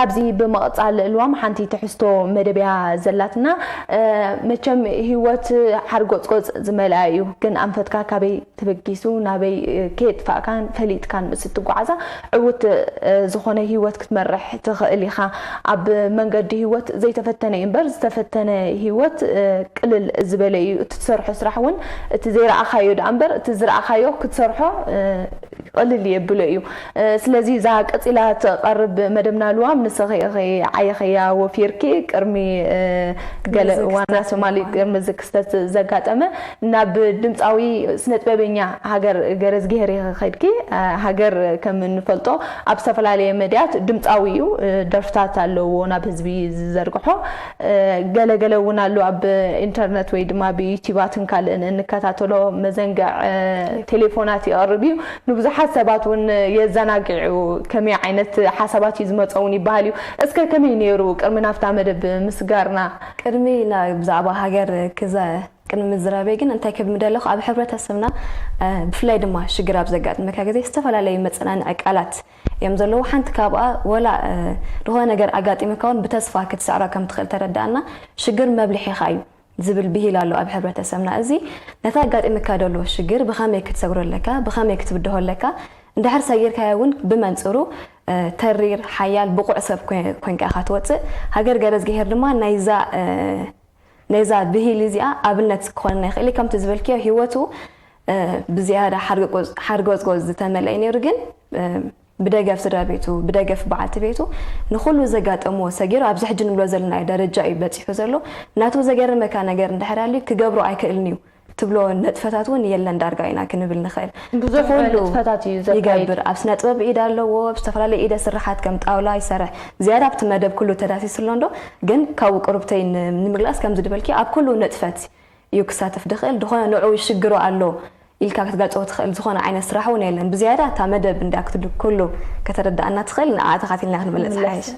ኣብዚ ብምቕጻል ልዋም ሓንቲ ትሕዝቶ መደብያ ዘላትና፣ መቸም ህይወት ሓርጎጽጎጽ ዝመልኣ እዩ፣ ግን ኣንፈትካ ካበይ ተበጊሱ ናበይ ከየጥፋእካን ፈሊጥካን ምስ እትጓዓዛ ዕውት ዝኾነ ህይወት ክትመርሕ ትኽእል ኢኻ። ኣብ መንገዲ ህይወት ዘይተፈተነ እዩ እምበር ዝተፈተነ ህይወት ቅልል ዝበለ እዩ። እቲ ትሰርሖ ስራሕ እውን እቲ ዘይረኣኻዮ ደኣ እምበር እቲ ዝረኣኻዮ ክትሰርሖ ቅልል የብሎ እዩ። ስለዚ እዛ ቀጺላ ትቐርብ መደብና ልዋም ንስኺ ኢኺ ዓይኽያ ወፊርኪ ቅድሚ ገለ እዋን ሶማሊ ቅድሚ እዚ ክስተት ዘጋጠመ ናብ ድምፃዊ ስነጥበበኛ ሃገር ገረዝግሄር ኢኺ ከድኪ። ሃገር ከም እንፈልጦ ኣብ ዝተፈላለየ መድያት ድምፃዊ እዩ። ደርፍታት ኣለዎ ናብ ህዝቢ ዝዘርግሖ። ገለገለ እውን ኣሎ ኣብ ኢንተርነት ወይ ድማ ብዩቲባት ካልእን እንከታተሎ መዘንግዕ ቴሌፎናት ይቐርብ እዩ። ንብዙሓት ሰባት እውን የዘናግዑ። ከመይ ዓይነት ሓሳባት እዩ ዝመፀ እውን ይበሃል እዩ። እስከ ከመይ ነይሩ ቅድሚ ናብታ መደብ ምስጋርና? ቅድሚ ና- ብዛዕባ ሃገር ክዘ ቅድሚ ምዝራበይ ግን እንታይ ክብል ምደለኹ፣ ኣብ ሕብረተሰብና ብፍላይ ድማ ሽግር ኣብ ዘጋጥመካ ግዜ ዝተፈላለዩ መፀናንዒ ቃላት እዮም ዘለዉ። ሓንቲ ካብኣ ወላ ዝኾነ ነገር ኣጋጢምካ እውን ብተስፋ ክትስዕሮ ከም ትኽእል ተረዳእና። ሽግር መብልሒኻ እዩ ዝብል ብሂል ኣሎ ኣብ ሕብረተሰብና። እዚ ነታ ኣጋጢምካ ደሎ ሽግር ብኸመይ ክትሰግሮ ኣለካ፣ ብኸመይ ክትብድሆ ኣለካ፣ እንድሕር ሰጊርካዮ እውን ብመንፅሩ ተሪር ሓያል ብቑዕ ሰብ ኮንካ ኢኻ ትወፅእ። ሃገር ገረዝግሄር ድማ ናይዛ ናይዛ ብሂል እዚኣ ኣብነት ክኾነና ይኽእል እዩ። ከምቲ ዝበልክዮ ህይወቱ ብዝያዳ ሓርጎጽጎጽ ዝተመልአ እዩ ነይሩ፣ ግን ብደገፍ ስድራ ቤቱ ብደገፍ በዓልቲ ቤቱ ንኹሉ ዘጋጠምዎ ሰጊሩ ኣብዚ ሕጂ ንብሎ ዘለናዮ ደረጃ እዩ በፂሑ ዘሎ። ናቱ ዘገርመካ ነገር እንድሕር ኣልዩ ክገብሮ ኣይክእልን እዩ ትብሎ ንጥፈታት እውን የለን ዳርጋ ኢና ክንብል ንኽእል። ብዙሕ ንጥፈታት እዩ ዘካይድ። ይገብር። ኣብ ስነ ጥበብ ኢድ ኣለዎ። ኣብ ዝተፈላለዩ ኢደ ስርሓት ከም ጣውላ ይሰርሕ። ዝያዳ ኣብቲ መደብ ኩሉ ተዳሲሱ ኣሎ እንዶ ግን ካብኡ ቅሩብተይ ንምግላፅ ከምዚ ድበልኪ ኣብ ኩሉ ንጥፈት እዩ ክሳተፍ ድኽእል። ዝኾነ ንዑ ይሽግሮ ኣሎ ኢልካ ክትገልፆ ትኽእል ዝኾነ ዓይነት ስራሕ እውን የለን። ብዝያዳ እታ መደብ እንዳ ክትብል ኩሉ ከተረዳእና ትኽእል ንዓ ተኻቲልና ክንመለስ ሓይሽ።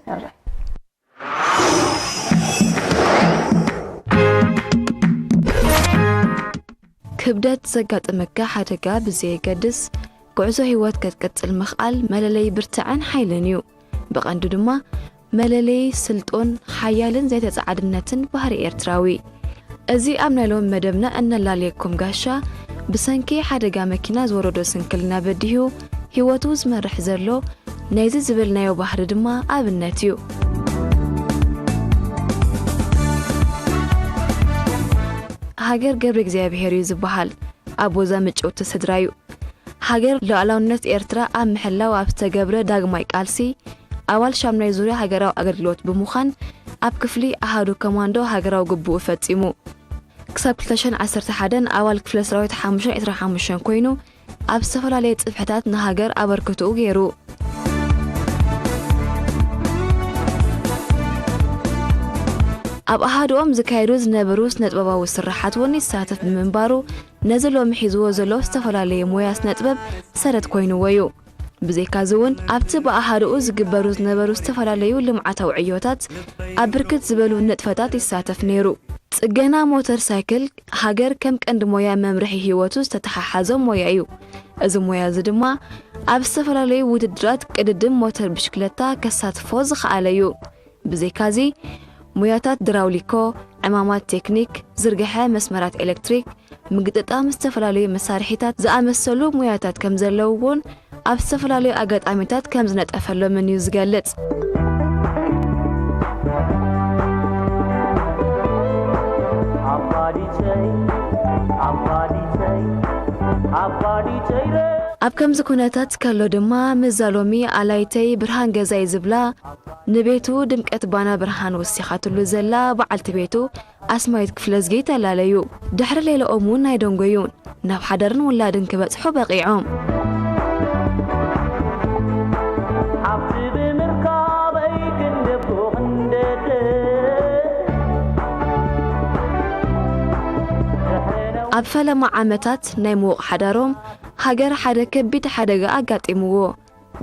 ክብደት ዘጋጠመካ ሓደጋ ብዘየገድስ ጉዕዞ ህይወት ክትቅጽል ምኽኣል መለለይ ብርትዐን ሓይልን እዩ። ብቐንዱ ድማ መለለይ ስልጡን ሓያልን ዘይተጻዓድነትን ባህሪ ኤርትራዊ። እዚ ኣብ ናይ ሎም መደብና እነላልየኩም ጋሻ ብሰንኪ ሓደጋ መኪና ዝወረዶ ስንክልና በዲሁ ህይወቱ ዝመርሕ ዘሎ ናይዚ ዝበልናዮ ባህሪ ድማ ኣብነት እዩ። ሃገር ገብረ እግዚኣብሔር እዩ ዝበሃል። ኣቦዛ ምጭውቲ ስድራ እዩ። ሃገር ሉዓላውነት ኤርትራ ኣብ ምሕላው ኣብ ዝተገብረ ዳግማይ ቃልሲ ኣባል ሻምናይ ዙርያ ሃገራዊ ኣገልግሎት ብምዃን ኣብ ክፍሊ ኣሃዱ ኮማንዶ ሃገራዊ ግቡኡ ፈጺሙ። ክሳብ ክልተ ሽሕን ዓሰርተ ሓደን ኣባል ክፍለ ሰራዊት ሓሙሽተ ሽሕን ዕስራን ሓሙሽተን ኮይኑ ኣብ ዝተፈላለየ ጽፍሕታት ንሃገር ኣበርክትኡ ገይሩ። ኣብ ኣሃዱኦም ዝካየዱ ዝነበሩ ስነጥበባዊ ስርሓት እውን ይሳተፍ ብምንባሩ ነዚ ሎሚ ሒዝዎ ዘሎ ዝተፈላለየ ሞያ ስነጥበብ ሰረት ኮይንዎ እዩ። ብዘይካዚ እውን ኣብቲ ብኣሃዱኡ ዝግበሩ ዝነበሩ ዝተፈላለዩ ልምዓታዊ ዕዮታት ኣብ ብርክት ዝበሉ ንጥፈታት ይሳተፍ ነይሩ። ጽገና ሞተር ሳይክል ሃገር ከም ቀንዲ ሞያ መምርሒ ህይወቱ ዝተተሓሓዞ ሞያ እዩ። እዚ ሞያ እዚ ድማ ኣብ ዝተፈላለዩ ውድድራት ቅድድም ሞተር ብሽክለታ ከሳትፎ ዝኸኣለ እዩ። ብዘይካዚ ሞያታት ድራውሊኮ፣ ዕማማት ቴክኒክ፣ ዝርግሐ መስመራት ኤሌክትሪክ፣ ምግጥጣም ዝተፈላለዩ መሳርሒታት ዝኣመሰሉ ሞያታት ከም ዘለውዎን ኣብ ዝተፈላለዩ ኣጋጣሚታት ከም ዝነጠፈሎምን እዩ ዝገልጽ። ኣብ ከምዚ ኩነታት ከሎ ድማ ምዛ ሎሚ ኣላይተይ ብርሃን ገዛይ ዝብላ ንቤቱ ድምቀት ባና ብርሃን ወሲኻትሉ ዘላ በዓልቲ ቤቱ ኣስማይት ክፍለዝጊ ተላለዩ። ድሕሪ ሌላኦም እውን ኣይደንጎዩን ናብ ሓዳርን ውላድን ክበጽሑ በቒዖም። ሓብቲ ብምርካበይ ክንደቦ ክንደደ ኣብ ፈለማ ዓመታት ናይ ምዉቕ ሓዳሮም ሃገር ሓደ ከቢድ ሓደጋ ኣጋጢምዎ።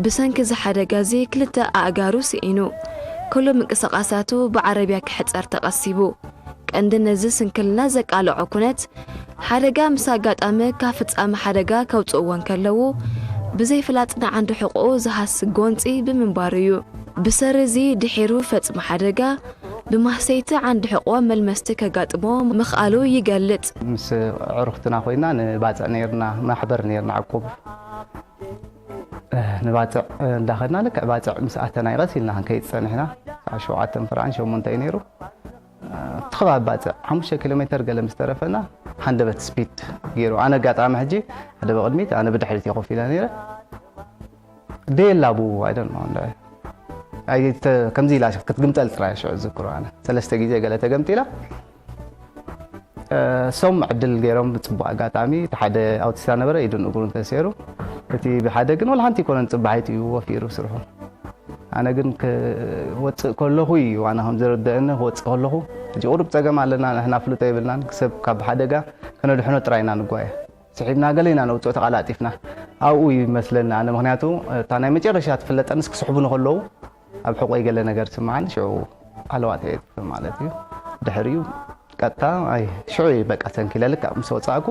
ብሰንኪ እዚ ሓደጋ እዚ ክልተ ኣእጋሩ ስኢኑ። ኩሉ ምንቅስቓሳቱ ብዓረብያ ክሕጸር ተቐሲቡ። ቀንዲ ነዚ ስንክልና ዘቃልዖ ኩነት ሓደጋ ምስ ኣጋጣመ ካብ ፍጻመ ሓደጋ ከውጽእዎ እንከለዉ ብዘይፍላጥ ንዓንዲ ሕቖኡ ዝሃስ ጎንጺ ብምንባሩ እዩ። ብሰሪ እዚ ድሒሩ ፈጽመ ሓደጋ ብማህሰይቲ ዓንዲ ሕቖ መልመስቲ ከጋጥሞ ምኽኣሉ ይገልጽ። ምስ ኣዕሩኽትና ኮይና ንባጽዕ ነይርና፣ ማሕበር ነይርና ዕቁብ። ንባጽዕ እንዳኸድና ልክዕ ባጽዕ ምስ ኣተና እዩ ቀስ ኢልና ክንከይድ ጸኒሕና። ሰዓት ሸውዓተን ፍርቓን ሸሞንተ እዩ ነይሩ። እቲ ከባቢ ባጽዕ ሓሙሽተ ኪሎ ሜተር ገለ ምስ ተረፈና ሃንደበት ስፒድ ገይሩ። ኣነ ኣጋጣሚ ሕጂ ሓደ ብቕድሚት ኣነ ብድሕሪት እየ ኮፍ ኢለ ነይረ። ደየላ ብኡ፣ I don't know፣ እንዳ-፣ ኣይ፣ ተ-፣ ከምዚ ኢላ ክትግምጠል ጥራይ ሽዑ ዝዝክሮ ኣነ። ሰለስተ ግዜ ገለ ተገምጢላ። እ፣ ሶም ዕድል ገይሮም ብጽቡቕ ኣጋጣሚ፣ እቲ ሓደ ኣውቲስታ ነበረ፣ ኢዱን እግሩን ተሰይሩ። እቲ ብሓደ ግን ወላ ሓንቲ ኣይኮነን፣ ጽባሒት እዩ ወፊሩ ስርሑ። ኣነ ግን ክወጽእ ከለኹ እዩ፣ ኣነ ከም ዝርድአኒ ክወጽእ ከለኹ፣ ሕጂ ቁሩብ ጸገም ኣለና፣ ንሕና ፍልጦ የብልናን፣ ሰብ ካብ ሓደጋ ከነድሕኖ ጥራይ ኢና ንጓየ። ስሒብና ገለ ኢና ነውጽኦ ተቐላጢፍና። ኣብኡ ይመስለኒ ኣነ፣ ምኽንያቱ እታ ናይ መጨረሻ ትፍለጠንስ ክስሕቡኒ ከለዉ ኣብ ሕቖይ ገለ ነገር ስምዓኒ፣ ሽዑ ኣለዋት እየ ማለት እዩ። ድሕሪኡ ቀጥታ ኣይ ሽዑ እዩ በቃ ሰንኪለ ልክዕ ምስ ወጻእኩ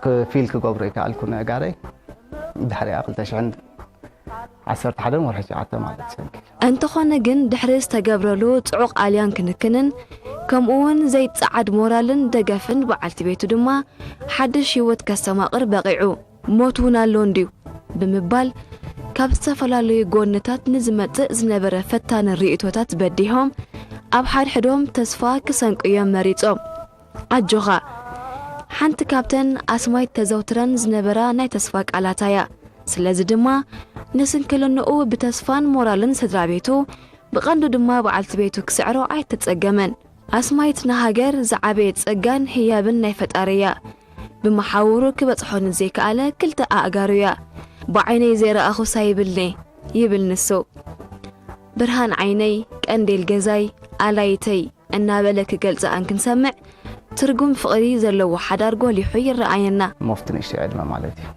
ክፊል ክገብሮ ይከኣልኩ ነጋረይ። ድሕሪኣ ክልተ ሽሕን ዓሰርተ ሓደን ወርሒ ትሽዓተ ማለት ሰንኪለ። እንተኾነ ግን ድሕሪ ዝተገብረሉ ጽዑቕ ኣልያን ክንክንን ከምኡ እውን ዘይጸዓድ ሞራልን ደገፍን በዓልቲ ቤቱ ድማ ሓድሽ ህይወት ከስተማቕር በቒዑ። ሞት እውን ኣሎ እንድዩ ብምባል ካብ ዝተፈላለዩ ጎንታት ንዝመጽእ ዝነበረ ፈታኒ ርእይቶታት በዲሆም ኣብ ሓድሕዶም ተስፋ ክሰንቁ እዮም መሪጾም። ኣጆኻ ሓንቲ ካብተን ኣስማይት ተዘውትረን ዝነበራ ናይ ተስፋ ቃላታ እያ። ስለዚ ድማ ንስንክልንኡ ብተስፋን ሞራልን ስድራ ቤቱ ብቐንዱ ድማ በዓልቲ ቤቱ ክስዕሮ ኣይተጸገመን። ኣስማይት ንሃገር ዝዓበየ ጸጋን ህያብን ናይ ፈጣሪ እያ። ብመሓውሩ ክበጽሖ ንዘይከኣለ ክልተ ኣእጋሩ እያ። ብዓይነይ ዘይረኣኹስ ኣይብልኒ ይብል ንሱ። ብርሃን ዓይነይ፣ ቀንዴል ገዛይ፣ ኣላይተይ እናበለ ክገልጻ እንክንሰምዕ ትርጉም ፍቕሪ ዘለዎ ሓዳር ጎሊሑ ይረኣየና። ሞፍት ንእሽተይ ዕድመ ማለት እዩ።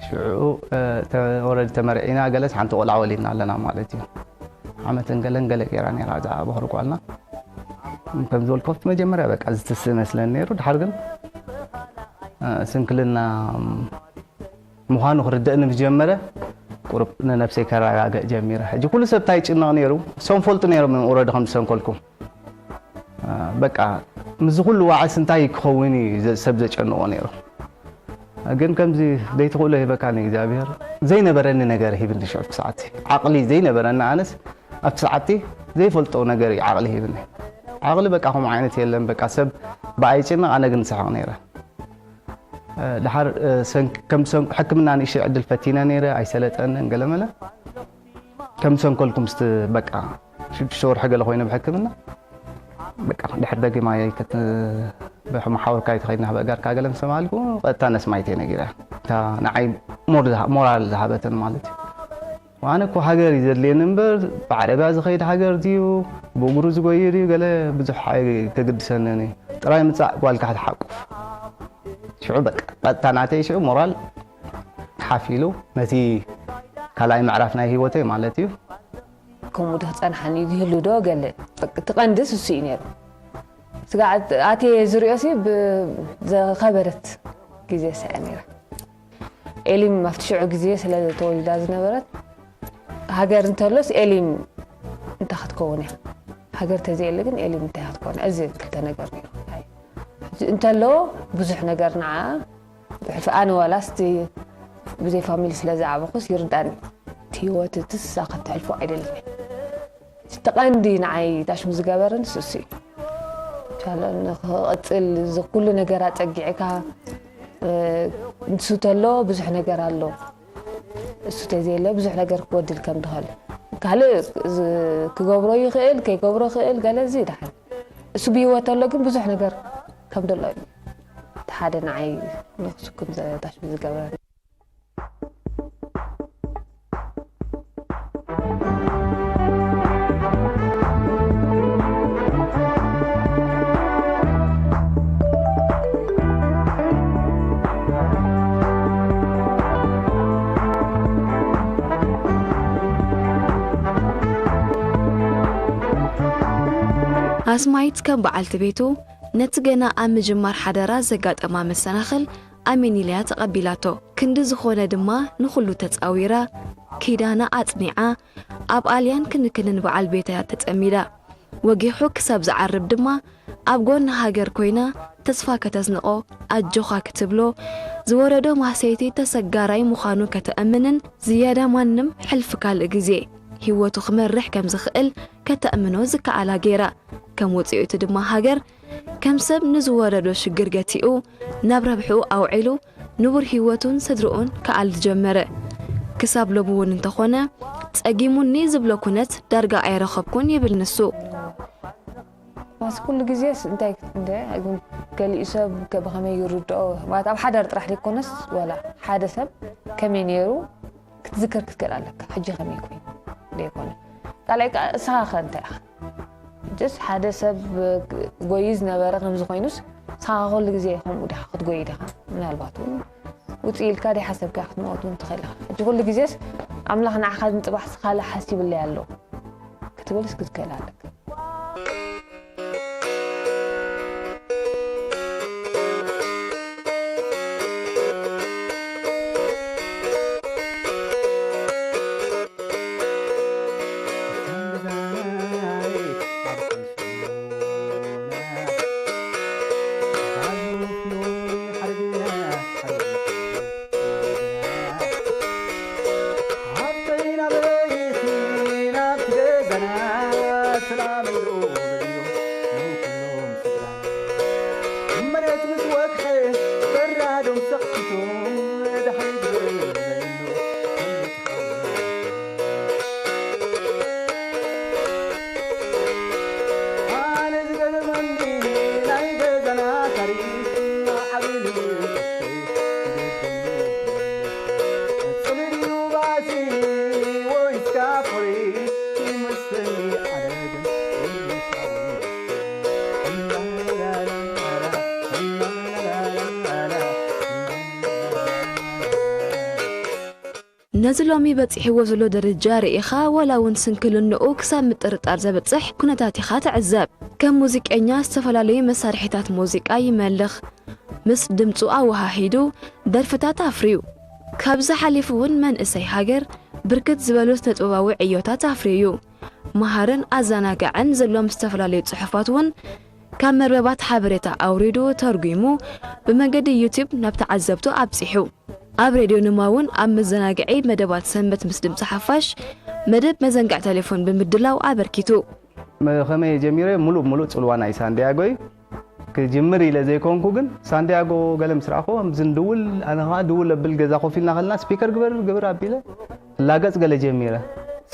ሽዑ፣ እ፣ ተ-፣ ኦረዲ ተመርዒና ገለስ ሓንቲ ቆልዓ ወሊድና ኣለና ማለት እዩ። ዓመትን ገለን ገለ ገይራ ነይራ እዛ በኹሪ ጓልና። ከም ዝበልኩ ኣብቲ መጀመርያ በቃ ዝትስእ መስለኒ ነይሩ። ድሓር ግን፣ እ፣ ስንክልና ምዃኑ ክርደእኒ ምስ ጀመረ ቁሩብ ንነብሰይ ከረጋግእ ጀሚረ። ሕጂ ኩሉ ሰብ እንታይ ይጭነቕ ነይሩ? እሶም ፈልጡ ነይሮም እዮም ኦረዲ ከም ዝሰንከልኩ። እ፣ በቃ ምስዚ ኩሉ ዋዕስ እንታይ ክኸውን እዩ ዘ-፣ ሰብ ዘጨንቖ ነይሩ? ግን ከምዚ ዘይትኽእሎ ሂበካኒ እግዚኣብሔር። ዘይነበረኒ ነገር ሂብኒ ሽዑ ሰዓቲ። ዓቕሊ ዘይነበረኒ ኣነስ ኣብቲ ሰዓቲ ዘይፈልጦ ነገር እዩ ዓቕሊ ሂብኒ። ዓቕሊ በቃ ከምኡ ዓይነት የለን። በቃ ሰብ ብኣይ ይጭነቕ፣ ኣነ ግን ዝስሕቕ ነይረ። እ፣ ድሓር፣ እ፣ ሰንክ-፣ ከም ሰንኩ ሕክምና ንእሽተይ ዕድል ፈቲነ ነይረ፣ ኣይሰለጠንን ገለመለ። ከም ሰንኮልኩም ስቲ በቃ ሽዱሽተ ወርሒ ገለ ኮይነ ብሕክምና በቃ ድሕር ደጊማ እየ ከት-፣ ብመሓውርካ ኣይተኸይድና በእጋርካ ገለ ምስ ተባሃልኩ ቀጥታ ነስማይት እየ ነጊረ። እታ ንዓይ ሞር ዝሃ-፣ ሞራል ዝሃበትን ማለት እዩ። ኣነ እኮ ሃገር እዩ ዘድልየኒ እምበር ብዓረብያ ዝኸይድ ሃገር ድዩ ብእግሩ ዝጎይ ድዩ ገለ ብዙሕ ኣይ-፣ ከግድሰንን እዩ። ጥራይ ምጻእ ጓልካ ክትሓቁፍ። ሽዑ በቃ ቀጥታ ናተይ ሽዑ ሞራል ሓፍ ኢሉ ነቲ ካልኣይ ምዕራፍ ናይ ህይወተይ ማለት እዩ። ከምኡ ዶ ክጸንሓኒ ይህሉ ዶ ገለ በቃ እቲ ቀንድስ እሱ እዩ ነይሩ። ስጋዕ ኣትየ ዝሪኦሲ ብዝኸበደት ግዜ ስዐ ነይራ። ኤሊም ኣብቲ ሽዑ ግዜ ስለ ተወሊዳ ዝነበረት ሃገር እንተሎስ ኤሊም እንታይ ክትከውን እያ? ሃገር ተዘየለ ግን ኤሊም እንታይ ክትከውን እያ? እዚ ክልተ ነገር ነይሩ። ሕጂ እንተሎ ብዙሕ ነገር ንዓ ብሕልፊ ኣነ ዋላስ እቲ ብዘይ ፋሚሊ ስለ ዝዓበኹስ ይርዳእኒ። እቲ ህይወት እቲ ንሳ ከተሕልፎ ኣይደልን እየ። እቲ ቀንዲ ንዓይ ታሽሙ ዝገበርን ንሱ እዩ። ቻለ ንኽቕጽል እዚ ኩሉ ነገር ኣጸጊዕካ፣ እ፣ ንሱ ተሎ ብዙሕ ነገር ኣሎ። እሱ ተዘየለ ብዙሕ ነገር ክጎድል ከም ድኸል። ካልእ ዝ-፣ ክገብሮ ይኽእል፣ ከይገብሮ ይኽእል፣ ገለ እዚ ይድሓን። እሱ ብህይወት ተሎ ግን ብዙሕ ነገር ከም ደሎ እዩ። እቲ ሓደ ንዓይ ንኽስኩም ዘ-፣ ታሽሙ ዝገበረኒ። ኣስማይት ከም በዓልቲ ቤቱ ነቲ ገና ኣብ ምጅማር ሓደራ ዘጋጠማ መሰናኽል ኣሜን ኢላያ ተቐቢላቶ። ክንዲ ዝኾነ ድማ ንኹሉ ተጻዊራ ኪዳና ኣጽኒዓ፣ ኣብ ኣልያን ክንክንን በዓል ቤታ እያ ተጸሚዳ። ወጊሑ ክሳብ ዝዓርብ ድማ ኣብ ጎኒ ሃገር ኮይና ተስፋ ከተስንቖ፣ ኣጆኻ ክትብሎ፣ ዝወረዶ ማህሰይቲ ተሰጋራይ ምዃኑ ከተእምንን ዝያዳ ማንም ሕልፊ ካልእ ግዜ ህይወቱ ክመርሕ ከም ዝኽእል ከተእምኖ ዝከኣላ ገይራ። ከም ውጽኢቱ ድማ ሃገር ከም ሰብ ንዝወረዶ ሽግር ገቲኡ ናብ ረብሕኡ ኣውዒሉ ንቡር ህይወቱን ስድርኡን ክኣሊ ጀመረ። ክሳብ ሎሚ እውን እንተኾነ ጸጊሙኒ ዝብሎ ኩነት ዳርጋ ኣይረኸብኩን ይብል ንሱ። ማስ ኩሉ ግዜስ እንታይ እንደ ግን ገሊኡ ሰብ ከ ብኸመይ ይርድኦ ማለት ኣብ ሓዳር ጥራሕ ዘይኮነስ ዋላ ሓደ ሰብ ከመይ ነይሩ ክትዝከር ክትክእል ኣለካ። ሕጂ ከመይ ኮይኑ ዘይኮነ ካልኣይ ከዓ እስኻ ከ እንታይ ኢኻ ጀስ ሓደ ሰብ ጎዩ ዝነበረ ከምዚ ኮይኑስ ንስኻ ኩሉ ግዜ ከምኡ ዲኻ ክትጎይ ዲኻ ምናልባት እውን ውፅእ ኢልካ ደይ ሓሰብካ ክትመወት እውን ትኽእል ኢኻ። ሕጂ ኩሉ ግዜስ ኣምላኽ ንዓኻ ንፅባሕ ስኻለ ሓሲብለይ ኣሎ ክትብልስ ክትክእል ኣለካ። ነዚ ሎሚ በጺሕዎ ዘሎ ደረጃ ርኢኻ ዋላ እውን ስንክልንኡ ክሳብ ምጥርጣር ዘብጽሕ ኩነታት ኢኻ ትዕዘብ። ከም ሙዚቀኛ ዝተፈላለዩ መሳርሒታት ሙዚቃ ይመልኽ፣ ምስ ድምጹ ኣወሃሂዱ ደርፍታት ኣፍርዩ። ካብዚ ሓሊፉ እውን መንእሰይ ሃገር ብርክት ዝበሉ ስነጥበባዊ ዕዮታት ኣፍርዩ እዩ። መሃርን ኣዘናጋዕን ዘሎም ዝተፈላለዩ ጽሑፋት እውን ካብ መርበባት ሓበሬታ ኣውሪዱ ተርጒሙ ብመገዲ ዩቱብ ናብ ተዓዘብቱ ኣብጺሑ። ኣብ ሬድዮ ንማ እውን ኣብ መዘናግዒ መደባት ሰንበት ምስ ድምፂ ሓፋሽ መደብ መዘንግዕ ቴሌፎን ብምድላው ኣበርኪቱ። ከመይ ጀሚረ ሙሉእ ብሙሉእ ፅልዋ ናይ ሳንዲያጎ እዩ። ክጅምር ኢለ ዘይኮንኩ ግን ሳንዲያጎ ገለ ምስ ረኣኹ ዝንድውል ኣነ ከዓ ድውል ኣብል ገዛ ኮፍ ኢልና ከለና ስፒከር ግበር ግብር ኣቢለ እላገፅ ገለ ጀሚረ።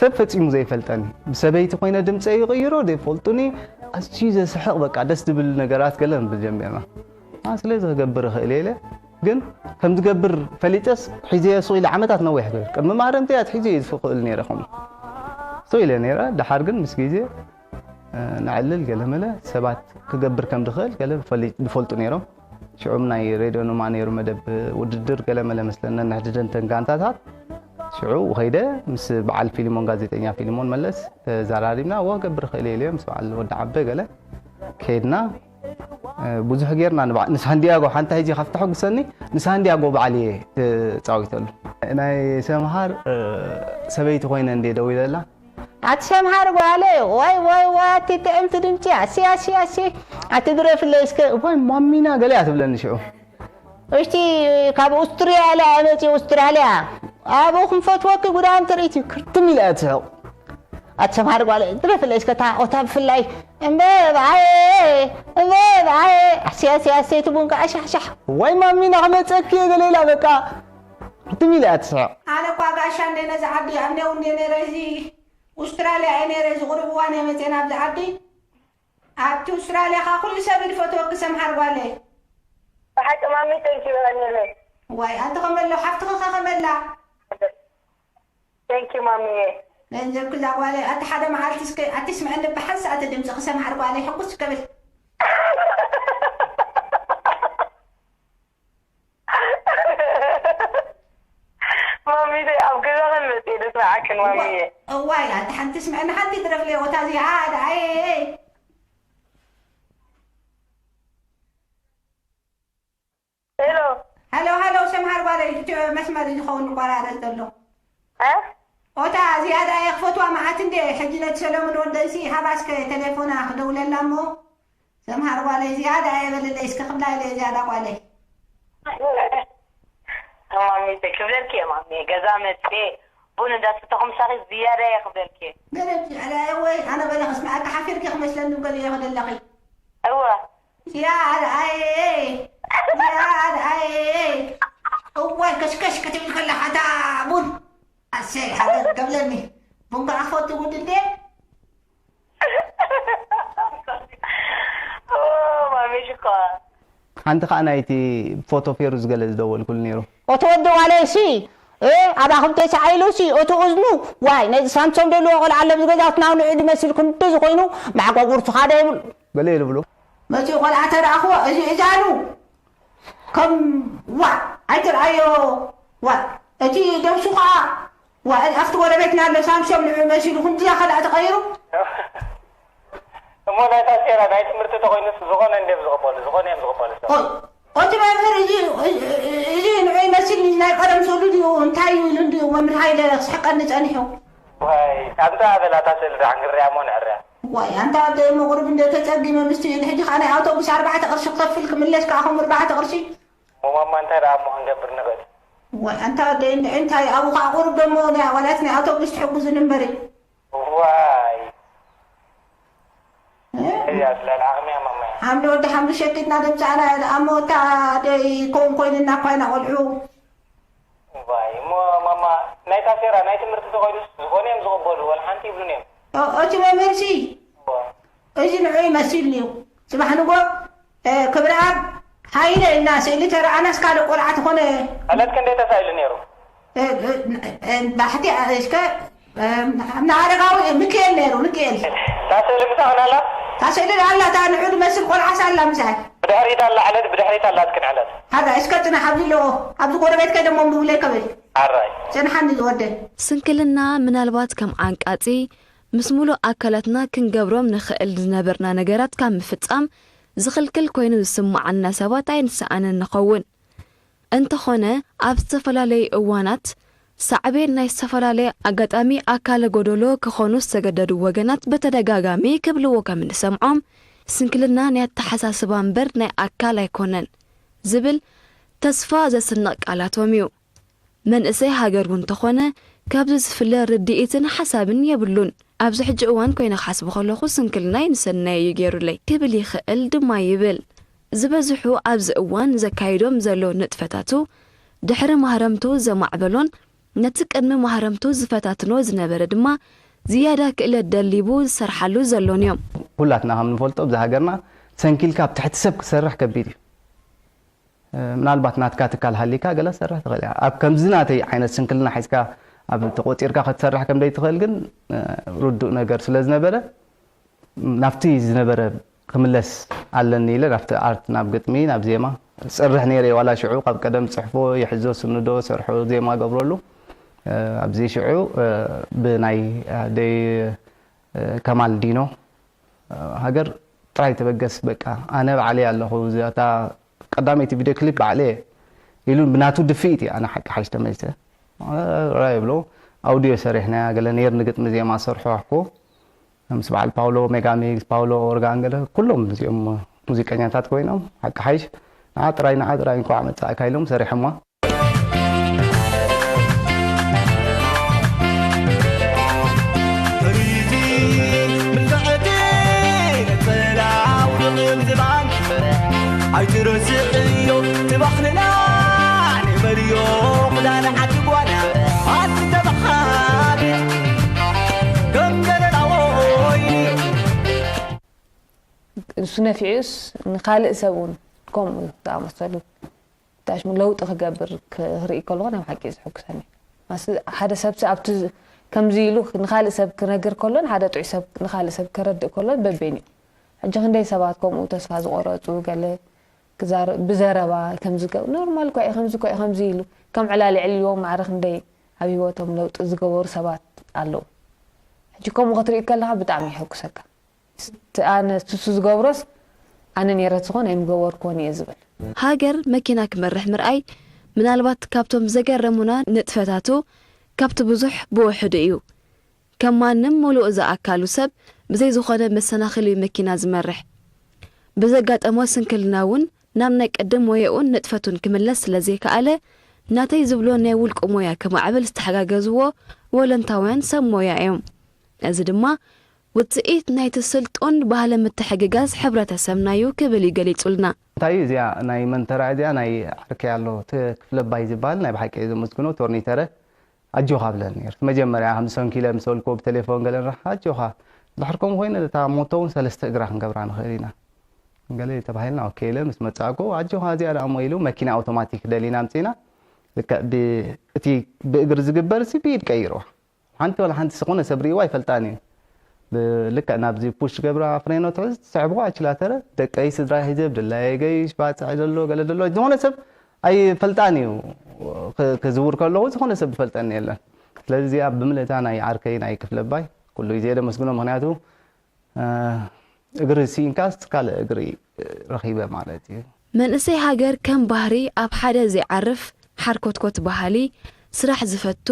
ሰብ ፈፂሙ ዘይፈልጠኒ ብሰበይቲ ኮይነ ድምፀ ይቕይሮ ዘይፈልጡኒ ኣዝዩ ዘስሕቕ በቃ ደስ ዝብል ነገራት ገለ ንብል ጀሚርና። ስለዚ ክገብር እኽእል እየ ኢለ ግን ከም ዝገብር ፈሊጠስ ሒዘዮ ሱቕ ኢለ ዓመታት ነዊሕ ገይሩ ቅድሚ ማህረምተይ ኣትሒዘ እየ ዝኽእል ነይረ ከምኡ ሱቕ ኢለ ነይረ። ደሓር ግን ምስ ግዜ ነዕልል ገለመለ ሰባት ክገብር ከም ዝኽእል ገለ ዝፈልጡ ነይሮም። ሽዑም ናይ ሬድዮ ኑማ ነይሩ መደብ ውድድር ገለመለ መስለኒ ነንሕድደን ተን ጋንታታት ሽዑ ከይደ ምስ በዓል ፊልሞን ጋዜጠኛ ፊልሞን መለስ ተዘራሪብና እወ ክገብር እኽእል እየ ኢለዮ ምስ በዓል ወዲ ዓበ ገለ ከይድና ብዙሕ ጌርና ንሳንዲያጎ ሓንታ ሂጂ ካብ ተሐጉሰኒ ንሳንዲያጎ በዓል እየ ተፃዊተሉ ናይ ሰምሃር ሰበይቲ ኮይነ እንደ ደው ኢለላ ኣቲ ሰምሃር ጓለይ ዋይ ዋይ ዋይ ኣቲ ጥዕምቲ ድምፂ ኣሲ ኣሲ ኣሲ ኣቲ ድረፍለይ እስከ እዋይ ማሚና ገለ እያ ትብለኒ ሽዑ እስቲ ካብ ኡስትርያልያ እየ መፂ ኡስትራልያ ኣብኡ ክንፈትወኪ ጉዳም ትርኢት እዩ ክርትም ኢለ እያ ትስሕቕ ኣቲ ሰምሃር ጓለይ ድረፍለይ እስከ ታቆታ ብፍላይ እምበባየ እምበባየ ኣሲ ኣሲ ኣሲ እቲ ቡን ከዓ ሻሕሻሕ ዋይ ማሚና ክመፀኪ እየ ገለ ኢላ በቃ ክርትም ኢለ እያ ትስሕቕ ኣነ እኳ ጋሻ እንደ ነዚ ዓዲ ኣምኔው እንደ ነረ እዚ ኡስትራልያ እየ ነረ እዚ ቁሩብ እዋን እየ መፅየ ናብዚ ዓዲ ኣብቲ ኡስትራልያ ኸዓ ኩሉ ሰብ እዩ ዝፈትወኪ ሰምሃር ጓለይ። ብሓቂ ማሚ thank you የቐንየለይ። ዋይ ኣንቲ ኸመሎ ሓፍትኺ ኸ ኸመላ። thank you ማሚየ። ገንዘብኪ እዛ ጓለይ ኣቲ ሓደ መዓልቲ እስከ ኣቲ ስምዐኒ ብሓንሳእ እቲ ድምፅኺ ሰምሃር ጓለይ ሕጉስ ክብል። ማሚተይ ኣብ ገዛኽን መፅየ ደስምዓክን ማሚየ። እዋይ ኣቲ ሓንቲ ስምዐኒ ሓንቲ ድረፍለይ ኦታ እዚኣ ደኣየ። ሄሎ ሃሎ ሃሎ ሰምሃር ጓለይ እቲ መስመር እዩ ዝኸውን ይቆራረፅ ዘሎ። እ ኦታ ዝያዳ እየ ክፈትዋ መዓት እንዴ። ሕጂ ነቲ ሰለሙን ወደይሲ ሃባ እስከ ተሌፎና ክደውለላ እሞ ሰምሃር ጓለይ ዝያዳ እየ በልለይ እስከ ክብላ ኢለ ዝያዳ ጓለይ። ማሚ ክብለልኪ እየ ማሚ ገዛ መፅኤ ቡን እንዳስተኹም ሳኺ ዝያዳ እየ ክብለልኪ እየ። ገለ ዝያዳ እየ ወይ ኣነ ገለ ክስምዓካ ሓፊርኪ ክመስለኒ ገለ እየ ክደለኺ። እወ ዝያዳ እየ ዝያዳ እየ። እዋይ ከሽከሽ ክትብል ከላ ሓታ ቡን ኣሰይ ሓገር ገብለኒ ቡን ከዓ ክፈቱ ጉድ እንዴ። ማሚ ሽኮር ሓንቲ ከዓ ናይቲ ፎቶ ፌሩ ዝገለ ዝደወልኩሉ ነይሩ። እቲ ወዲ ዋለይሲ ኣባኹም ተሳዒሉሲ እቲ እዝኑ ዋይ ነዚ ሳምሶም ደልዎ ቆልዓ ኣሎ ኣብዚ ገዛውትና ንዑ ድመስል ክንዱ ዝኾይኑ ማዕቆብ ውርሱ ካደ ይብሉ። ገለ ይልብሉ። መፂኡ ቆልዓ ተረኣኽዎ እዚ እዛኑ ከም ዋ ኣይትርኣዮ ዋ እቲ ደብሱ ከዓ ዋ ኣብቲ ጎረቤትና ኣሎ ሳምሶም ንዑ መሲሉ ክንድያ ከልኣ ተቐይሩ እሞ ናይ ታሴራ ናይ ትምህርቲ ተኮይኑስ ዝኾነ እንድዮም ዝቕበሉ ዝኾነ እዮም ዝቕበሉ ሰብ ኦ- ኦቲ መምህር እዚ እዚ ንዑ ይመስል ናይ ቀደም ስእሉ ድዩ እንታይ እዩ ኢሉ እንድዩ መምህር ሃይለ ክስሕቀኒ ጸኒሑ ዋይ ኣንታ በላ እታ ስእሊ ደሓን ክንሪኣ እሞ ንዕርያ ዋይ ኣንታ ወደይ መቑርብ እንደ ተጸጊመ ምስቲ ኢሉ ሕጂ ከኣ ናይ ኣውቶቡስ ኣርባዕተ ቅርሺ ክኸፍል ክምለስ ከኣ ከም ኣርባዕተ ቅርሺ እሞ ማማ እንታይ ደኣ እሞ ክንገብር ንኽእል ዋይ ኣንታ ወደይ እንታይ ኣብኡ ከኣ ቁሩብ ደሞ ናይ ኣዋላት ናይ ኣውቶቡስ ትሕጉዝኒ እምበሪ ዋይ እያ ስለ ዓቕሚ እያ ማማ እያ ሓምሊ ወዲ ሓምሊ ሸቂጥና ደምፃእና እያ ደኣ እሞ እታ ደይ ከውን ኮይንና እኳ ኢና ቆልዑ ዋይ እሞ ማማ ናይ ታሴራ ናይ ትምህርቲ ተኮይኑስ ዝኾነ እዮም ዝቕበሉ ወላ ሓንቲ ይብሉን እዮም ኦ- እቲ መምህርሲ እዋ እዚ ንዑ ይመስል እዩ ጽባሕ ንጎ ክብረኣብ ሃይለ ኢልና ስእሊ ተረኣናስ ካልእ ቆልዓ ተኾነ ዕለት ክንደይ ተሳኢሉ ነይሩ? ባሕቲ እስከ እምነ ኣረጋዊ ምክኤል ነይሩ ምክኤል እታ ስእሊ ምሳኽን ኣላ? እታ ስእሊ ኣላ እታ ንዑ ድመስል ቆልዓስ ኣላ ምሳይ ብድሕሪት ኣላ ዕለት ብድሕሪት ኣላትክን ዕለት ሓዳ እስከ ጽናሕ ኣብዚ ኣለዎ ኣብዚ ጎረቤት ከይደሞ ምብለይ ከብል ኣራይ ጽንሓኒ ዝወደ ስንክልና ምናልባት ከም ዓንቃጺ ምስ ምሉእ ኣካላትና ክንገብሮም ንኽእል ዝነበርና ነገራት ካብ ምፍጻም ዝኽልክል ኮይኑ ዝስምዓና ሰባት ኣይንሰኣንን ንኸውን። እንተኾነ፣ ኣብ ዝተፈላለዩ እዋናት ሳዕቤን ናይ ዝተፈላለየ ኣጋጣሚ ኣካለ ጎደሎ ክኾኑ ዝተገደዱ ወገናት ብተደጋጋሚ ክብልዎ ከም እንሰምዖም፣ ስንክልና ናይ ኣተሓሳስባ እምበር ናይ ኣካል ኣይኮነን ዝብል ተስፋ ዘስንቕ ቃላቶም እዩ። መንእሰይ ሃገር እውን ተኾነ ካብዚ ዝፍለ ርድኢትን ሓሳብን የብሉን። ኣብዚ ሕጂ እዋን ኮይነ ክሓስብ ከለኹ ስንክልናይ ንሰናይ እዩ ገይሩለይ ክብል ይኽእል ድማ ይብል። ዝበዝሑ ኣብዚ እዋን ዘካይዶም ዘሎ ንጥፈታቱ ድሕሪ ማህረምቱ ዘማዕበሎን ነቲ ቅድሚ ማህረምቱ ዝፈታትኖ ዝነበረ ድማ ዝያዳ ክእለት ደሊቡ ዝሰርሓሉ ዘሎን እዮም። ኩላትና ከም ንፈልጦ ኣብዚ ሃገርና ሰንኪልካ ኣብ ትሕቲ ሰብ ክትሰርሕ ከቢድ እዩ። ምናልባት ናትካ ትካል ሃሊካ ገለ ክትሰርሕ ትኽእል ኢኻ። ኣብ ከምዚ ናተይ ዓይነት ስንክልና ሒዝካ ኣብ ተቖጺርካ ክትሰርሕ ከም ዘይትኽእል ግን ርዱእ ነገር ስለ ዝነበረ ናብቲ ዝነበረ ክምለስ ኣለኒ ኢለ ናብቲ ኣርት ናብ ግጥሚ ናብ ዜማ እጸርሕ ነይረ እየ። ዋላ ሽዑ ካብ ቀደም እጽሕፎ ይሕዞ፣ ስንዶ፣ እሰርሖ፣ ዜማ እገብረሉ ኣብዚ ሽዑ ብናይ ኣደይ ከማል ዲኖ ሃገር ጥራይ ተበገስ በቃ ኣነ ባዕለይ ኣለኹ እዚኣ እታ ቀዳመይቲ ቪድዮ ክሊፕ ባዕለየ ኢሉ ብናቱ ድፍኢት እየ ኣነ ሓቂ ሓሽ ተመሊሰ ራይ ብሎ ኣውድዮ ሰሪሕናያ ገለ ነይር ንግጥሚ ዜማ ሰርሖ ኣሕኮ ምስ በዓል ፓውሎ ሜጋሚክስ ፓውሎ ኦርጋን ገለ ኩሎም እዚኦም ሙዚቀኛታት ኮይኖም ሓቂ ሓይሽ ንዓ ጥራይ ንዓ ጥራይ እንኳዕ መጻእካ ኢሎም ሰሪሖማ ኣይትረስዕዮ ትባኽንና ንበልዮ ክዳን ዓዲ ጓና ኣቲ ተባኻቢት ከም ገለላ ወይኒ እሱ ነፊዑስ ንኻልእ ሰብ እውን ከምኡ ዝኣመሰሉ ታሽሙ ለውጢ ክገብር ክርኢ ከለኹ ናይ ሓቂ እዩ ዝሕጉሰኒ። ማስ ሓደ ሰብሲ ኣብቲ ከምዚ ኢሉ ንኻልእ ሰብ ክነግር ከሎን ሓደ ጥዑይ ሰብ ንኻልእ ሰብ ከረድእ ከሎን በበይኑ እዩ። ሕጂ ክንደይ ሰባት ከምኡ ተስፋ ዝቆረጹ ገለ ክዛረ ብዘረባ ከምዚ ገብ ኖርማል እኮ እዩ ከምዚ እኮ እዩ ከምዚ ኢሉ ከም ዕላል የዕልልዎም ማዕረ ክንደይ ኣብ ሂወቶም ለውጢ ዝገበሩ ሰባት ኣለዉ። ሕጂ ከምኡ ክትርኢ ከለኻ ብጣዕሚ የሐጉሰካ። ኣነ ሱሱ ዝገብሮስ ኣነ ነይረ ዝኾን ኣይምገበርክዎን እየ ዝብል። ሃገር መኪና ክመርሕ ምርኣይ ምናልባት ካብቶም ዘገረሙና ንጥፈታቱ ካብቲ ብዙሕ ብውሕዱ እዩ። ከም ማንም ምሉእ ዝኣካሉ ሰብ ብዘይ ዝኾነ መሰናኽሊ እዩ መኪና ዝመርሕ። ብዘጋጠሞ ስንክልና እውን ናብ ናይ ቅድም ሞያኡን ንጥፈቱን ክምለስ ስለ ዘይከኣለ፣ ናተይ ዝብሎ ናይ ውልቁ ሞያ ክማዕብል ዝተሓጋገዝዎ ወለንታውያን ሰብ ሞያ እዮም። እዚ ድማ ውፅኢት ናይቲ ስልጡን ባህሊ ምትሕግጋዝ ሕብረተሰብና እዩ ክብል እዩ ገሊጹልና። እንታይ እዩ እዚኣ ናይ መንተራ እዚኣ ናይ ዓርከይ ኣሎ እቲ ክፍለባይ ዝበሃል ናይ ብሓቂ እየ ዘመስግኖ ቶርኒተረ ኣጆኻ ብለኒ ነይሩ። እቲ መጀመርያ ከም ዝሰንኪለ ምስ በልክዎ ብቴሌፎን ገለ ንራሕ ኣጆኻ ድሕር ከምኡ ኮይኑ እታ ሞቶ እውን ሰለስተ እግራ ክንገብራ ንኽእል ኢና ገለ ተባሂልና ኦኬ ኢለ ምስ መጻእኩ ኣጆኻ እዚኣ ደኣ እሞ ኢሉ መኪና ኣውቶማቲክ ደሊና ኣምጺና ልክዕ ብ- እቲ ብእግሪ ዝግበር ሲ ብኢድ ቀይርዋ ሓንቲ ዋላ ሓንቲ ዝኾነ ሰብ ርእይዋ ኣይፈልጣን እዩ። ብ- ልክዕ ናብዚ ፑሽ ገብራ ፍሬኖ ትሕዝ ትስሕብዋ ኣችላተረ ደቀይ ስድራ ሒዘ ብድላየ ገይሽ ባፅዕ ዘሎ ገለ ዘሎ ዝኾነ ሰብ ኣይፈልጣን እዩ። ክ- ክዝውር ከለኹ ዝኾነ ሰብ ዝፈልጠኒ የለን። ስለዚ እዚኣ ብምልእታ ናይ ዓርከይ ናይ ክፍለባይ ኩሉ ግዜ ደመስግኖ ምክንያቱ እግሪ ስኢንካስ ካልእ እግሪ ረኺበ ማለት እዩ። መንእሰይ ሃገር ከም ባህሪ ኣብ ሓደ ዘይዓርፍ ሓርኮትኮት በሃሊ፣ ስራሕ ዝፈቱ፣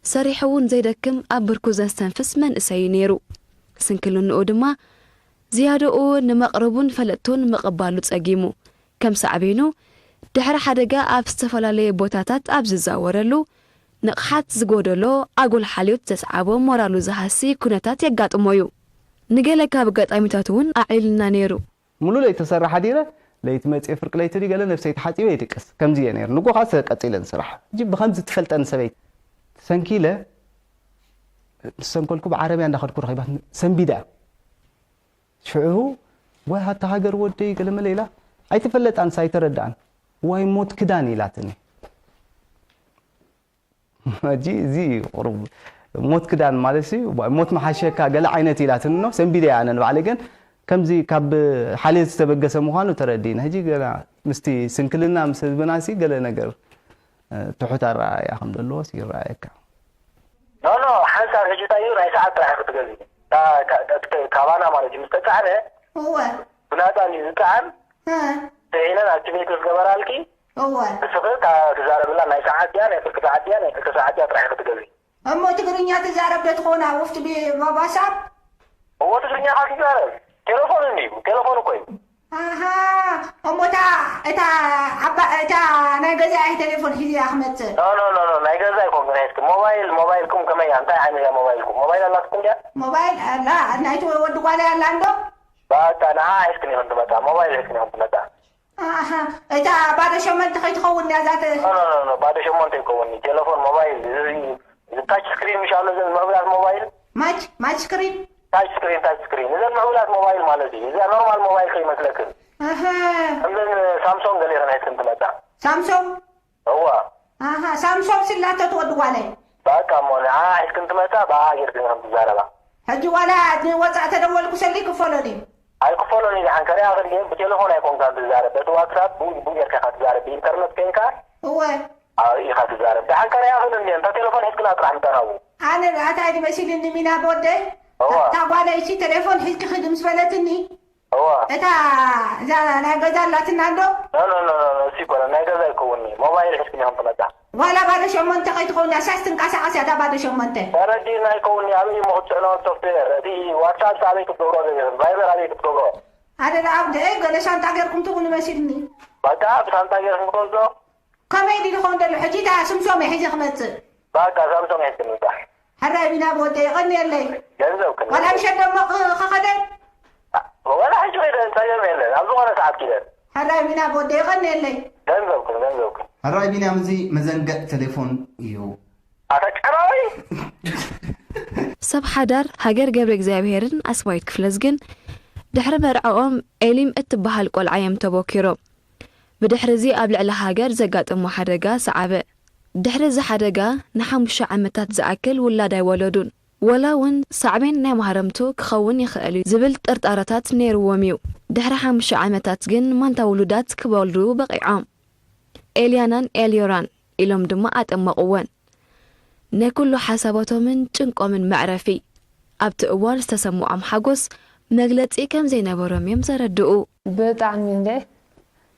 ሰሪሑ እውን ዘይደክም ኣብ ብርኩ ዘስተንፍስ መንእሰይ እዩ ነይሩ። ስንክልንኡ ድማ ዝያድኡ ንመቕርቡን ፈለጥቱን ምቕባሉ ጸጊሙ። ከም ሳዕቤኑ ድሕሪ ሓደጋ ኣብ ዝተፈላለየ ቦታታት ኣብ ዝዛወረሉ ንቕሓት ዝጎደሎ ኣጉል ሓልዮት ዘስዓቦ ሞራሉ ዝሃሲ ኩነታት የጋጥሞ እዩ። ንገለ ካብ ኣጋጣሚታት እውን ኣዕሊልና ነይሩ። ሙሉ ለይቲ ተሰራ ሓዲረ ለይቲ መፅየ ፍርቂ ለይቲ ድዩ ገለ ነብሰይ ተሓፂበ ይድቅስ ከምዚ እየ ነይሩ ንጎ ከዓ ቀፂለ ንስራሕ ሕጂ ብከምዚ ትፈልጠኒ ሰበይቲ ተሰንኪለ ምስ ሰንከልኩ ብዓረብያ እንዳኸድኩ ረኺባት ሰንቢዳ ሽዑ ወይ ሃታ ሃገር ወደይ ገለ መለ ኢላ ኣይተፈለጣንስ ኣይተረዳኣን ዋይ ሞት ክዳን ኢላትኒ ሕጂ እዚ ቁሩብ ሞት ክዳን ማለት ሲ ሞት መሓሸካ ገለ ዓይነት ኢላትኒ ኖ ሰንቢደ ኣነ ንባዕለይ ግን ከምዚ ካብ ሓልየት ዝተበገሰ ምዃኑ ተረዲእና ሕጂ ገና ምስቲ ስንክልና ምስ ህዝብና ሲ ገለ ነገር ትሑት ኣረኣእያ ከም ዘለዎስ ይረኣየካ። ኖ ኖ ሓንሳብ ሕጂ እንታይ እዩ ናይ ሰዓት ጥራሕ ክትገዝእ ካባና ማለት እዩ ምስ ተፃዕነ እወ ብናፃ እንድዩ ዝፀዓን እ ፅዒነን ኣክቲቬት ምስ ገበራልኪ እወ ንስኺ እታ ትዛረብላ ናይ ሰዓት ድያ ናይ ፍርቂ ሰዓት ድያ ናይ ፍርቂ ሰዓት ድያ ጥራሕ ክትገዝእ እሞ ትግርኛ ትዛረብ ዶ ትኸውን ኣብ ውፍቲ ቢ- ባ- ባሳብ እዎ ትግርኛ ካብ ትዛረብ ቴሌፎን እንድዩ ቴሌፎን እኮ እዩ ኣሃ እሞ እታ እታ ዓባ እታ ናይ ገዛኢ ቴሌፎን ሒዘ እያ ክመፅእ ኖ ኖ ኖ ኖ ናይ ገዛ ኣይኮንክን ሒዝክን ሞባይል ሞባይልኩም ከመይ እያ እንታይ ዓይነት እያ ሞባይልኩም ሞባይል ኣላትኩም ድያ ሞባይል ኣላ ናይቲ ወዲ ጓለይ ኣላ እንዶ በቃ ንዓ ሒዝክን ኢኽን ትመፃ ሞባይል ሒዝክን ኢኽን ትመፃ ኣሃ እታ ባዶ ሸመንተ ከይትኸውን እያ እዛ ተ- ኖ ኖ ኖ ኖ ባዶ ሸሞንተ ይከውን ቴሌፎን ሞባይል እዚ እዚ ታች ስክሪን ምሽ ኣሎ እዘን ምዕቡላት ሞባይል ማች ማች ስክሪን ታች ስክሪን ታች ስክሪን እዘን ምዕቡላት ሞባይል ማለት እዩ እዚኣ ኖርማል ሞባይል ከይመስለክን ኣሃ ከምዘን ሳምሶንግ ገለ ኢኽን ሒዝክን ትመፃ ሳምሶንግ እዋ ኣሃ ሳምሶንግ ስላቶ ትወዲ ጓለይ በቃ እሞ ንዓ ሒዝክን ትመፃ ብኣ ጌርክን ኢኽን ትዛረባ ሕጂ ዋላ ንወፃእ ተደወልኩ ሰሊ ክፈሎ ድዩ ኣይክፈሎን እዩ ደሓን ከሪኣኽን ድየ ብቴሌፎን ኣይኮንካን ትዛረብ በቲ ዋትሳፕ ብኡ ብኡ ጌርካ ኢኻ ትዛረብ ብኢንተርነት ኮይንካ እወ ኣብኡ ኢኻ ትዛረብ ደሓን ከሪኣኽን እንድየ እንታ ቴሌፎን ሒዝክን ኣብ ጥራሕ ምጠን ኣብኡ ኣነ ኣታይ ድመሲልኒ ሚና ብወደይ እዋ እታ ጓለይ እቺ ቴሌፎን ሒዝኪ ኺዲ ምስ በለትኒ እዋ እታ እዛ ናይ ገዛ ኣላትና እንዶ ኖ ኖ ኖ ኖ እሱ ይኮነ ናይ ገዛ ይከውን እዩ ሞባይል ሒዝክን ኢኹም ትመጣ ዋላ ባዶ ሸሞንተ ከይትኸውን እያ ሳስ ትንቀሳቐስ እያ እታ ባዶ ሸሞንተ ተረዲእና ይከውን እዩ ኣበይ እሞ ክትጭዕኖ ሶፍትዌር እቲ ዋትሳፕ ኣበይ ክትገብሮ ገዚኽን ቫይበር ኣበይ ክትገብሮ ኣደዳ ኣብ ድኤ ገለ ሻንጣ ጌርኩም ትብሉ መሲልኒ በቃ ብሳንጣ ጌርክን ክትወስዶ ከመይ ድዩ ዝኸውን ደሎ ሕጂ እታ ስምሶም እየ ሒዘ ክመፅእ በቃ ሳምሶም ሒዝክን ምምጣሕ ሕራይ ቢና ብወደ የቐንየለይ ገንዘብ ክን ዋላ ምሸት ደሞ ኽ- ኸኸደ ወላ ሕጂ ኸይደ ጸገም የለን ኣብ ዝኾነ ሰዓት ኪደን ሕራይ ቢና ብወደ የቐንየለይ ገንዘብ ክን ገንዘብ ክን ሕራይ ቢንያም እዚ መዘንግዕ ቴሌፎን እዩ። ኣታ ቀራዊ ሰብ ሓዳር ሃገር ገብረ እግዚኣብሄርን ኣስማዊት ክፍለዝግን ድሕሪ መርዕኦም ኤሊም እትበሃል ቆልዓ እዮም ተቦኪሮም። ብድሕሪ እዚ ኣብ ልዕሊ ሃገር ዘጋጠሞ ሓደጋ ሰዓበ። ድሕሪ እዚ ሓደጋ ንሓሙሽተ ዓመታት ዝኣክል ውላድ ኣይወለዱን። ወላ እውን ሳዕቤን ናይ ማህረምቱ ክኸውን ይኽእል እዩ ዝብል ጥርጣረታት ነይርዎም እዩ። ድሕሪ ሓሙሽተ ዓመታት ግን ማንታ ውሉዳት ክወልዱ በቒዖም። ኤልያናን ኤልዮራን ኢሎም ድማ ኣጠመቕወን። ናይ ኩሉ ሓሳባቶምን ጭንቆምን መዕረፊ፣ ኣብቲ እዋን ዝተሰምዖም ሓጎስ መግለጺ ከም ዘይነበሮም እዮም ዘረድኡ። ብጣዕሚ እንደ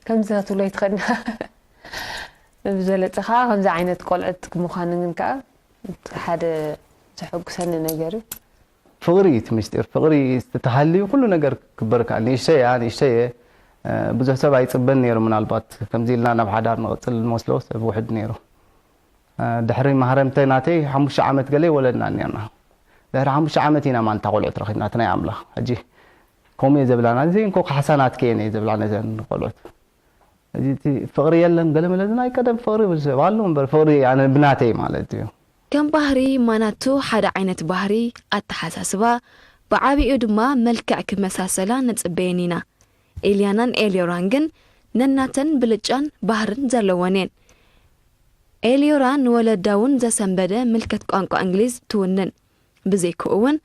ከምዚ ክትብሎ ኣይትኽእልና ብዘለጸ ከዓ ከምዚ ዓይነት ቆልዕት ምዃንን ከዓ ሓደ ዘሐጉሰኒ ነገር እዩ። ፍቕሪ እዩ እቲ ምስጢር። ፍቕሪ ተተሃልዩ ኩሉ ነገር ክበርካ። ንእሽተይ እያ፣ ንእሽተይ እየ። እ፣ ብዙሕ ሰብ ኣይጽበን ነይሩ። ምናልባት ከምዚ ኢልና ናብ ሓዳር ንቕጽል ንመስሎ ሰብ ውሕድ ነይሩ። እ፣ ድሕሪ ማህረምተ ናተይ ሓሙሽተ ዓመት ገለ ይወለድና ነርና። ድሕሪ ሓሙሽተ ዓመት ኢና ማንታ ቆልዑት ረኺብና። እቲ ናይ ኣምላኽ ሕጂ ከምኡ እየ ዘብላና። እዚ እንኮ ካሕሳ ናትኪ እየን እየ ዘብላ ነዘን ቆልዑት። እዚ እቲ ፍቕሪ የለን ገለ መለ ናይ ቀደም ፍቕሪ ይብል ሰብ ኣሎ እምበር ፍቕሪ ኣነ ብናተይ ማለት እዩ። ከም ባህሪ ማናቱ ሓደ ዓይነት ባህሪ፣ ኣተሓሳስባ፣ ብዓቢኡ ድማ መልክዕ ክመሳሰላ ንጽበየን ኢና። ኤልያናን ኤልዮራን ግን ነናተን ብልጫን ባህርን ዘለወን እየን። ኤልዮራ ንወለዳ እውን ዘሰንበደ ምልከት ቋንቋ እንግሊዝ ትውንን። ብዘይክኡ እውን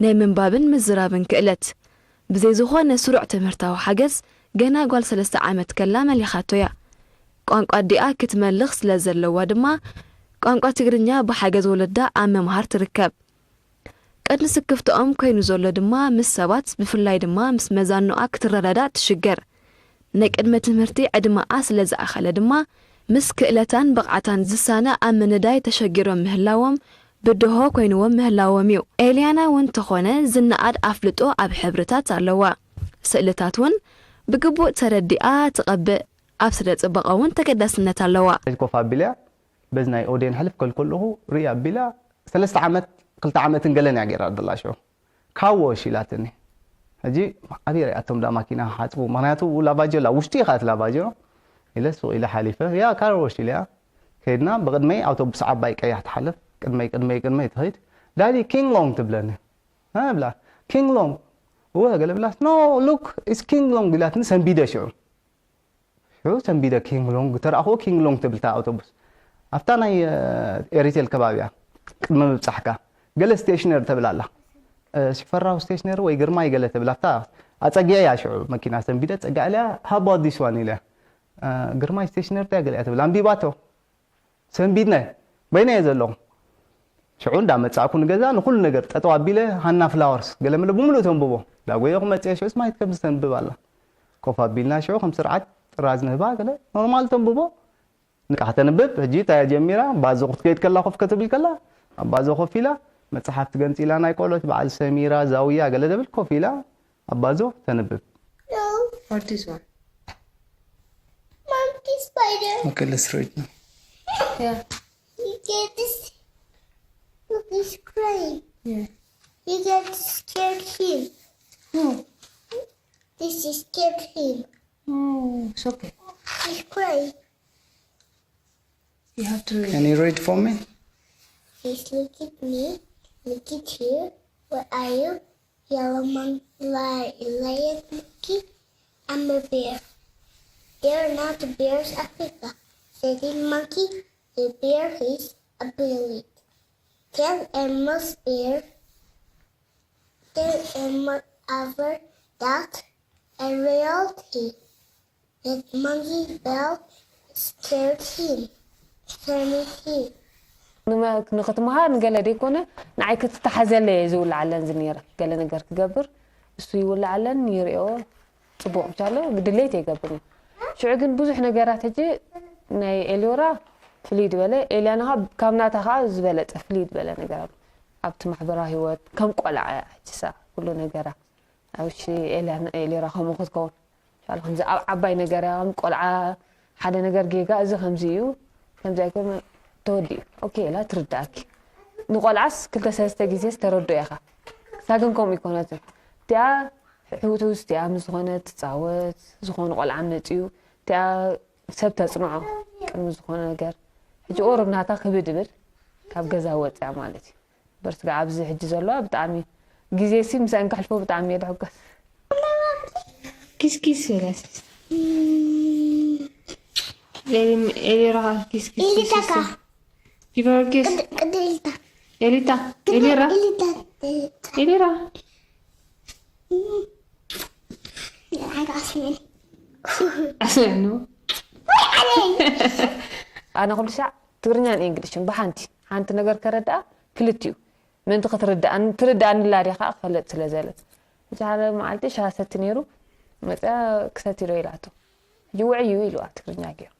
ናይ ምንባብን ምዝራብን ክእለት። ብዘይ ዝኾነ ስሩዕ ትምህርታዊ ሓገዝ ገና ጓል ሰለስተ ዓመት ከላ መሊኻቶ እያ። ቋንቋ ኣዲኣ ክትመልኽ ስለ ዘለዋ ድማ ቋንቋ ትግርኛ ብሓገዝ ወለዳ ኣብ ምምሃር ትርከብ። ቀንዲ ስክፍትኦም ኮይኑ ዘሎ ድማ ምስ ሰባት ብፍላይ ድማ ምስ መዛኑኣ ክትረዳዳእ ትሽገር። ናይ ቅድመ ትምህርቲ ዕድመኣ ስለ ዝኣኸለ ድማ ምስ ክእለታን ብቕዓታን ዝሳነ ኣብ ምንዳይ ተሸጊሮም ምህላዎም ብድሆ ኮይንዎም ምህላዎም እዩ። ኤልያና እውን ተኾነ ዝነኣድ ኣፍልጦ ኣብ ሕብርታት ኣለዋ። ስእልታት እውን ብግቡእ ተረዲኣ ትቐብእ። ኣብ ስነ ጽባቐ እውን ተገዳስነት ኣለዋ። ኮፍ ኣቢለያ በዚ ናይ ኦዴን ሕልፍ ከልከለኹ ርኢ ኣቢላ ሰለስተ ዓመት ክልተ ዓመትን ገለን እያ ገይራ ደላ ሽዑ ካር ዎሽ ኢላትኒ። ሕጂ ኣበይ ሪኣቶም ዳ ማኪና ሓፅቡ ምክንያቱ ላቫጆ ላ ውሽጢ ኢኻ እቲ ላቫጆ ኢለ ሱቕ ኢለ ሓሊፈ ያ ካር ዎሽ ኢለያ ከይድና ብቅድመይ ኣውቶቡስ ዓባይ ቀያሕ ትሓልፍ ቅድመይ ቅድመይ ቅድመይ ትኸይድ ዳዲ ኪንግ ሎንግ ትብለኒ ብላ ኪንግ ሎንግ እወ ገለ ብላ no look it's king long ኢላትኒ ሰንቢደ ሽዑ ሽዑ ሰንቢደ ኪንግ ሎንግ ተረኣኽዎ ኪንግ ሎንግ ትብል እታ ኣውቶቡስ ኣብታ ናይ ኤሪቴል ከባቢ እያ ቅድሚ ምብፃሕካ ገለ ስቴሽነሪ ተብል ኣላ ሽፈራው ስቴሽነሪ ወይ ግርማይ ገለ ትብል ኣብታ ኣፀጊዐ እያ ሽዑ መኪና ሰንቢደ ፀጋዕ ኢለያ how about this one ኢለ ግርማይ ስቴሽነሪ እንታይ ገለ እያ ትብል ኣንቢባቶ ሰንቢድናዮ በይነየ ዘለኹ ሽዑ እንዳመፃእኩ ንገዛ ንኩሉ ነገር ጠጠው ኣቢለ ሃና ፍላወርስ ገለ መለ ብምሉእ ተንብቦ ዳጎየ ክመፅየ ሽዑስ ማየት ከም ዝተንብብ ኣላ ኮፍ ኣቢልና ሽዑ ከም ስርዓት ጥራዝ ንህባ ገለ ኖርማል ተንብቦ ንቃሕ ተንብብ ሕጂ እታ ጀሚራ ባዚ ክትከይድ ከላ ኮፍ ከትብል ከላ ኣብ ባዞ ኮፍ ኢላ መፅሓፍ ትገንፂላ ናይ ቆልዑት በዓል ሰሚራ ዛውያ ገለ ደብል ኮፍ ኢላ ኣብ ባዞ ተንብብ What is one? Monkey spider. Okay, let's read now. Yeah. He get this. Look, he's crying. Yeah. You get to scare him. No. This is scared him. No, it's okay. He's crying. You have to read. Can you read for me? He's look at me. Look at you. What are you? Yellow monkey, lion monkey. I'm a bear. They're not bears, Africa. Said the monkey. The bear is a bully. Tell Elmo's bear. Tell Elmo over that a reality. That monkey bell scared him. Scared him. ንክትምሃር ንገለ ደይኮነ ንዓይ ክትተሓዘለ እየ ዝውልዓለን ዝነረ ገለ ነገር ክገብር እሱ ይውልዓለን ይሪኦ ፅቡቅ ብቻለ ድሌት የገብር እዩ ሽዑ ግን ብዙሕ ነገራት ሕጂ ናይ ኤልዮራ ፍልይ ዝበለ ኤልያና ካብ ናታ ከዓ ዝበለፀ ፍልይ ዝበለ ነገር ኣሎ ኣብቲ ማሕበራዊ ህይወት ከም ቆልዓ ሕጅሳ ኩሉ ነገራ ኣብ ሺ ኤልያና ኤልዮራ ከምኡ ክትከውን ሻለ ከምዚ ኣብ ዓባይ ነገር እያ ከም ቆልዓ ሓደ ነገር ጌጋ እዚ ከምዚ እዩ ከምዚ ኣይኮነ ተወዲኡ ኦኬ ኢላ ትርዳእኪ ንቆልዓስ ክልተ ሰለስተ ግዜ ዝተረዶ ኢኻ እሳ ግን ከምኡ ይኮነትን እቲኣ ሕውትውስ እቲኣ ምስ ዝኾነ ትፃወት ዝኾነ ቆልዓ መፅዩ እቲኣ ሰብ ተፅንዖ ቅድሚ ዝኾነ ነገር ሕጂ ኦሮብ ናታ ክብድ ይብል ካብ ገዛ ወፅያ ማለት እዩ በርትጋ ኣብዚ ሕጂ ዘለዋ ብጣዕሚ ግዜ ሲ ምሳን ከሕልፎ ብጣዕሚ እየ ድሕጎስ ኪስኪስ ይላስ ኤሊራኻ ኪስኪስ ኢሊታካ ፊቨር ኪስ ቅድልታ ኤሊታ ኤሊራ ኢሊታ ኤሊራ ሓጋስመን ኣስምዕኑ ኣነ ኩሉ ሻዕ ትግርኛን እንግሊሽን ብሓንቲ ሓንቲ ነገር ከረድኣ ክልቲኡ ምእንቲ ክትርድኣኒ ትርድኣኒ ላድያ ከዓ ክፈለጥ ስለ ዘለ እቲ ሓደ መዓልቲ ሻሂ ሰቲ ነይሩ መፅያ ክሰቲ ዶ ኢላቶ ሕጂ ውዕይ እዩ ኢልዋ ትግርኛ ገይሩ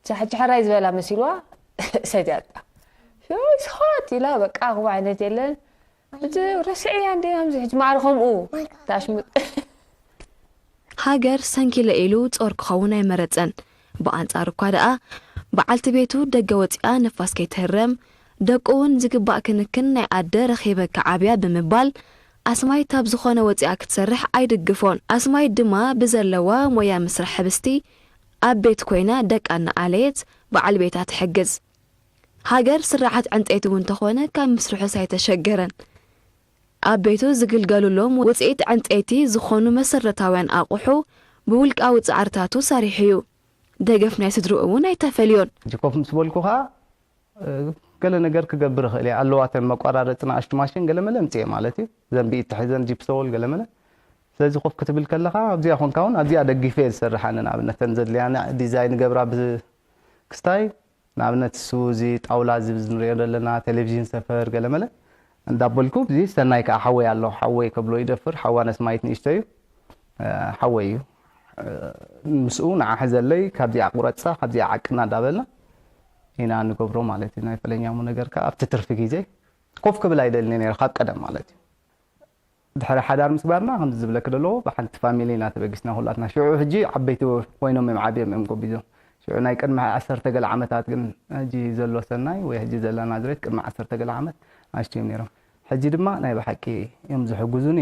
እዛ ሕጂ ሕራይ ዝበላ መሲልዋ ሰትያታ ስኻት ኢላ በቃ ክቡ ዓይነት የለን። እቲ ረስዕያ እንደ ኣብዚ ሕጂ ማዕረ ከምኡ ታሽሙጥ። ሃገር ሰንኪለ ኢሉ ጾር ክኸውን ኣይመረጸን። ብኣንጻሩ እኳ ደኣ በዓልቲ ቤቱ ደገ ወጺኣ ንፋስ ከይትህረም፣ ደቁ እውን ዝግባእ ክንክን ናይ ኣደ ረኺበ ክዓብያ ብምባል ኣስማይት ኣብ ዝኾነ ወጺኣ ክትሰርሕ ኣይድግፎን። ኣስማይት ድማ ብዘለዋ ሞያ ምስራሕ ሕብስቲ ኣብ ቤት ኮይና ደቃ እናኣለየት በዓል ቤታ ትሕግዝ። ሃገር ስርሓት ዕንጸይቲ እውን ተኾነ ካብ ምስርሑስ ኣይተሸገረን። ኣብ ቤቱ ዝግልገሉሎም ውጽኢት ዕንጸይቲ ዝኾኑ መሰረታውያን ኣቑሑ ብውልቃዊ ጻዕርታቱ ሰሪሑ እዩ። ደገፍ ናይ ስድርኡ እውን ኣይተፈልዮን። ሕጂ ኮፍ ምስ በልኩ ኸዓ ገለ ነገር ክገብር እኽእል እየ። ኣለዋ እተን መቋራረፂ ንኣሽቱ ማሽን ገለ መለ ኣምፅኤ ማለት እዩ። እዘን ብኢድ ተሒዘን ጂፕሶወል ገለ መለ። ስለዚ ኮፍ ክትብል ከለኻ ኣብዚኣ ኮንካ እውን ኣብዚኣ ደጊፈ እየ ዝሰርሕ ኣነ። ንኣብነት እተን ዘድልያኒ ዲዛይን ገብራ ብክስታይ ንኣብነት እሱ እዚ ጣውላ እዚ ንሪኦ ዘለና ቴሌቪዥን ሰፈር ገለ መለ እንዳበልኩ እዚ ሰናይ ከዓ ሓወይ ኣሎ። ሓወይ ከብሎ ይደፍር። ሓዋ ነስማይት ንእሽቶ እዩ። ሓወይ እዩ። ምስኡ ንዓ ሕዘለይ ካብዚኣ ቁረፃ ካብዚኣ ዓቅና እንዳበልና ኢና ንገብሮ ማለት እዩ። ናይ ፈለኛሙ ነገር ከዓ ኣብቲ ትርፊ ግዜ ኮፍ ክብል ኣይደልን ነይረ ካብ ቀደም ማለት እዩ። ድሕሪ ሓዳር ምስግባርና ከምዚ ዝብለኪ ደለዎ ብሓንቲ ፋሚሊ ኢና ተበጊስና ኩላትና። ሽዑ ሕጂ ዓበይቲ ኮይኖም እዮም ዓብዮም እዮም ጎቢዞም። ሽዑ ናይ ቅድሚ ዓሰርተ ገለ ዓመታት ግን ሕጂ ዘሎ ሰናይ ወይ ሕጂ ዘላ ናዝሬት ቅድሚ ዓሰርተ ገለ ዓመት ኣሽቱ እዮም ነይሮም። ሕጂ ድማ ናይ ብሓቂ እዮም ዝሕግዙኒ።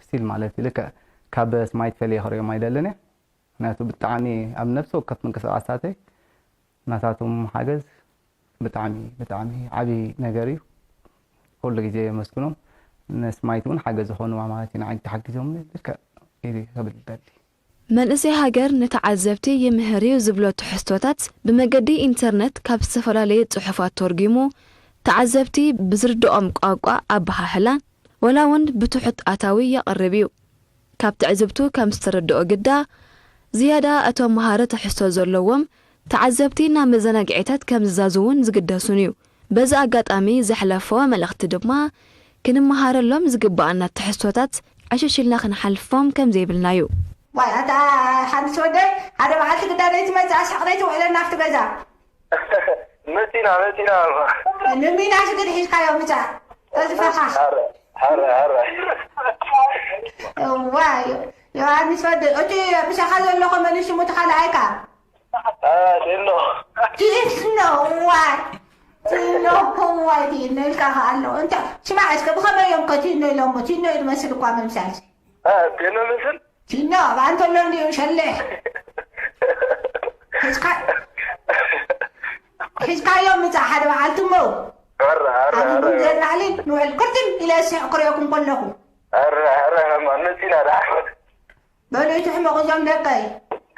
ስቲል ማለት እዩ ልክዕ ካብ ስማይት ፈልየ ክሪኦም ኣይደልን እየ። ምክንያቱ ብጣዕሚ ኣብ ነፍሲ ወከፍ ምንቅስቃሳተይ ናታቶም ሓገዝ ብጣዕሚ ብጣዕሚ ዓብዪ ነገር እዩ። ኩሉ ግዜ የመስግኖም። ንስማይት እውን ሓገዝ ዝኾንዋ ማለት እዩ። ንዓይ ተሓጊዞምኒ ልክዕ ኢሉ ክብል ይደሊ። መንእሰይ ሃገር ንተዓዘብቲ ይምህር እዩ ዝብሎ ትሕዝቶታት ብመገዲ ኢንተርነት ካብ ዝተፈላለየ ጽሑፋት ተርጒሙ ተዓዘብቲ ብዝርድኦም ቋንቋ ኣበሃህላን ወላ እውን ብትሑት ኣታዊ የቕርብ እዩ። ካብ ትዕዝብቱ ከም ዝተረድኦ ግዳ ዝያዳ እቶም መሃሪ ትሕዝቶ ዘለዎም ተዓዘብቲ ናብ መዘናግዒታት ከም ዝዛዝዉን ዝግደሱን እዩ። በዚ ኣጋጣሚ ዘሕለፎ መልእኽቲ ድማ ክንመሃረሎም ዝግበኣና ትሕዝቶታት ዕሽሽ ኢልና ክንሓልፎም ከም ዘይብልና እዩ። ዋይ ኣታ ሓንስ ወደይ ሓደ በዓልቲ ግዳ ደይትመፅእ ኣስሕቕ ደይትውዕለና ኣብቲ ገዛ። መፂና መፂና። ንሚናስ ግን ሒዝካዮ ምፃእ ተዝፈኻ። ሐረ ሐረ ሐረ። እዋ ዮሃንስ ወደይ እቲ ምሳኻ ዘሎ ከመን ሽሙ እቲ ካልኣይካ? ቲኖ ቲኖ ዋይ ቲኖ ዋይ ቲኖ ኢልካ ከ ኣሎ እንተ ስማዕ እስከ ብኸመይ እዮም ከ ቲኖ ኢሎሞ ቲኖ እዩ ዝመስል እኳ ምምሳል ቲኖ ምስል ቲኖ ኣብ ኣንተሎ እንዲኡ ሸልሕ ሒዝካ ሒዝካዮ ምጻእ ሓደ በዓልቲ እሞ ኧረ ኧረ ኣብ ኧረ ቡን ዘናዕሊን ንውዕል ቅርጥም ኢለ እስሕ ክሪኦኩም ከለኹ ኧረ ኧረ መጺና ደኣ በሉ ኣይትሕመቑ እዞም ደቀይ።